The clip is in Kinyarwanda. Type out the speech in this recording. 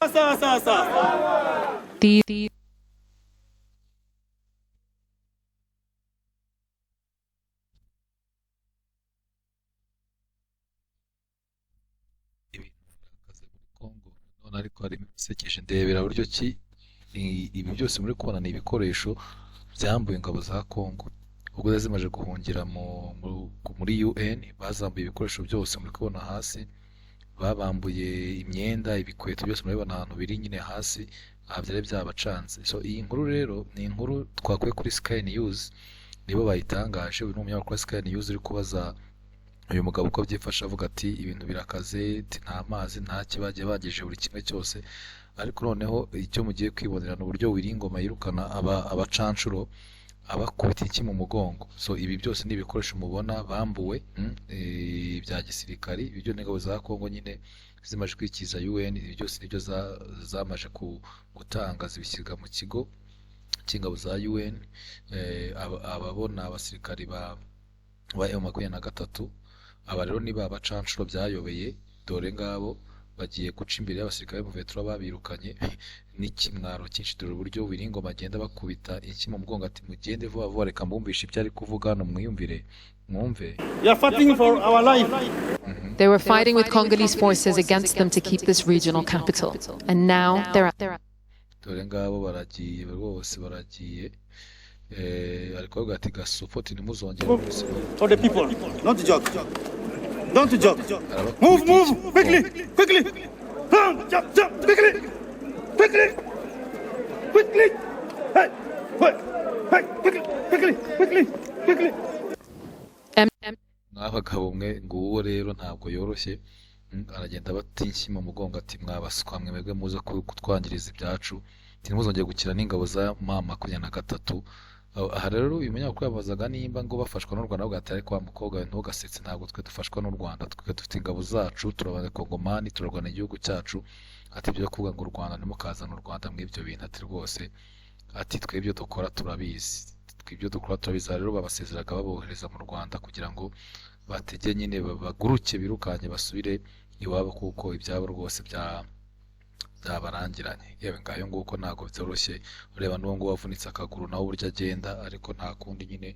Sawa sawa sawa. The Ibintu birakaze muri Congo none, ariko harimo ibisekeje. Ndebera buryo ki ibi byose muri kubona ni ibikoresho byambuye ingabo za Congo ubwo zari zimaze guhungira muri UN. Bazambuye ibikoresho byose muri kubona hasi, babambuye imyenda, ibikweto byose murabibona ahantu biri nyine hasi aha, byari byabacanze. So iyi nkuru rero ni inkuru twakuye kuri Sky News, nibo bayitangaje. Uyu ni umunyamakuru wa Sky News uri kubaza uyu mugabo uko byifashe, avuga ati ibintu birakaze, ati nta mazi, nta kibagiye, bagije buri kimwe cyose. Ariko noneho icyo mugiye kwibonera ni uburyo Willy Ngoma yirukana abacanshuro abakubita iki mu mugongo. So ibi byose ni ibikoresho mubona bambuwe, bya gisirikari. Ibyo n'ingabo za Congo nyine zimaze kwikiza UN, ibi byose nibyo zamaze gutanga, zibishyirwa mu kigo cy'ingabo za UN. Ababona abasirikari ba M23. Aba rero ni ba bacanshuro byayobeye, dore ngabo bagiye guca imbere y'abasirikare b'Umuvetura babirukanye n'ikimwaro cyinshi. Dore uburyo Willy Ngoma agenda bakubita iki mu mugongo, ati mugende vuba vuba. Reka mbumvishe ibyo ari kuvuga hano, mwiyumvire, mwumve. We are fighting for our life. They were fighting with Congolese forces against them to keep this regional capital. And now they're Dore ngabo baragiye rwose, baragiye. Ari kuvuga ati gasupoti ntimuzongere For the people. Not joke. Don't joke. Move, move, quickly, quickly. Run, jump, jump, quickly, quickly, quickly. Hey, hey, hey, quickly, quickly, quickly, quickly. M M Mwabagabo mwe, nguwo rero ntabwo yoroshye. Aragenda batinshyi mu mugongo, ati mwabaswa mwe, mwebwe muza kutwangiriza ibyacu, ati ntimuzongere gukina n'ingabo za M23. Aha rero uyu munyamakuru yabazaga nimba ngo bafashwa n'u Rwanda, avuga ati ariko wa mukobwa we, ntugasetse, ntabwo twe dufashwa n'u Rwanda, twe dufite ingabo zacu, turi Abakongomani, turarwana igihugu cyacu. Ati ibyo kuvuga ngo u Rwanda, ntimukazane u Rwanda mw'ibyo bintu. Ati rwose, ati twe ibyo dukora turabizi, twe ibyo dukora turabizi. Aha rero babasezeraga babohereza mu Rwanda kugira ngo batege nyine baguruke birukanye basubire iwabo, kuko ibyabo rwose byabarangiranye. Yewe, ngayo nguko, ntabwo byoroshye. Ureba n'uwo nguwo wavunitse akaguru nawe uburyo agenda, ariko nta kundi nyine.